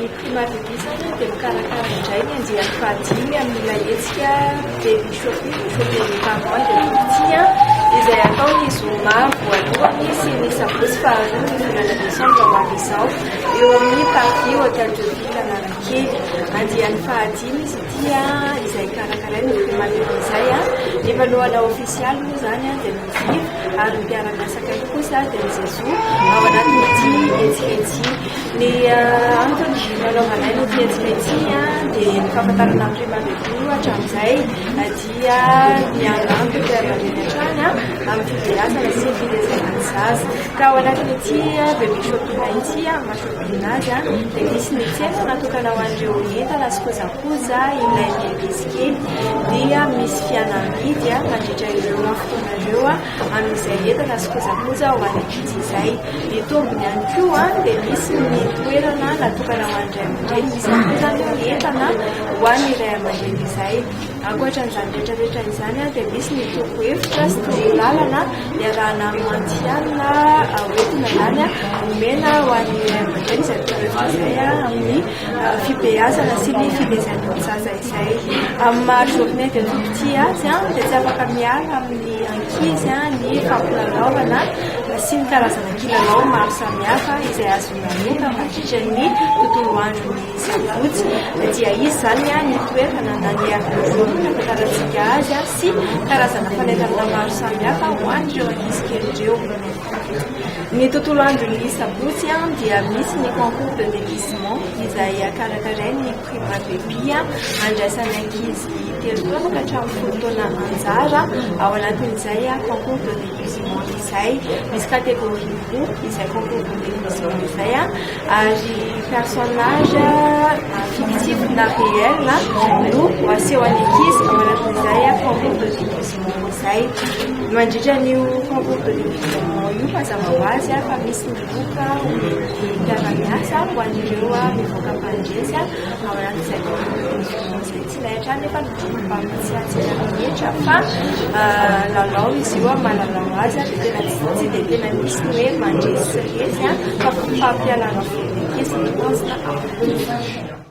Ny Prima Baby izany dia mikarakara indray ny andiany fahadimy amin'ilay hetsika Baby Shopping, Shopping des parents et des petits, izay atao ny zoma voalohany sy ny sabotsy faharoa ny volana desambra ho avy izao eo amin'ny Parvis Hotel de Ville Analakely. Andiany fahadimy izy ity izay karakarain'ny Prima Baby izay. Ny mpanohana ofisialy moa izany dia ny Viva ary ny mpiara-miasa akaiky kosa dia ny Zezo ao anatin'ity hetsika ity. Ny antony nanaovanay ny hetsika ity dia ny fahafantarana ny Prima Baby hatramin'izay dia ny hanampy ny ray aman-dreny hatrany amin'ny fibeazana sy ny fitaizana ny zaza. Ka ao anatin'ity Baby Shopping ity, amin'ny maha shopping azy, dia misy ny tsena natokana ho an'ireo entana sy kojakoja ilain'ny ankizy kely. Dia misy fihenam-bidy mandritra ireo fotoana ireo amin'izay entana sy kojakoja ho an'ny ankizy izay. Ny tombony ihany koa dia misy ny toerana natokana ho an'ny ray aman-dreny, misy ihany koa izany ny entana ho an'ny ray aman-dreny izay. Ankoatra an'izany rehetra rehetra izany dia misy ny torohevitra sy torolalana iarahana amin'ny matihanina hoentina izany omena ho an'ny ray aman-dreny izay torohevitra izay amin'ny fibeazana sy ny fitaizana ny zaza izay. Amin'ny maha journée de tout petit azy dia tsy afaka miala amin'ny ankizy ny fampilalaovana sy ny karazana kilalao maro samihafa izay ahazoana loka mandritra ny tontolo andron'ny sabotsy. Dia izy izany ny toerana na ny avion no ahafantarantsika azy sy karazana fanairana maro samihafa ho an'ireo ankizy kely ireo. Ny tontolo andron'ny sabotsy dia misy ny concours de déguisement izay karakarain'ny Prima Baby andraisan'ny ankizy 3 taona ka hatramin'ny 10 taona anjara ao anatin'izay concours de déguisement izay. Misy catégorie roa izay concours de déguisement izay ary personnage fictif na réel no aseho an'ny ankizy ao anatin'izay concours de déguisement izay. Mandritra an'io concours de déguisement io mazava ho azy fa misy ny loka omen'ny mpiara-miasa ho an'ireo mivoaka mpandresy ao anatin'izay concours de déguisement izay. Tsy ilay hatrany nefa no mampahatsiahy antsika rehetra fa lalao izy io, mahalalao azy dia tena tsy dia tena misy ny hoe mandresy sy resy fa fampialana voly ny ankizy no tanjona ao.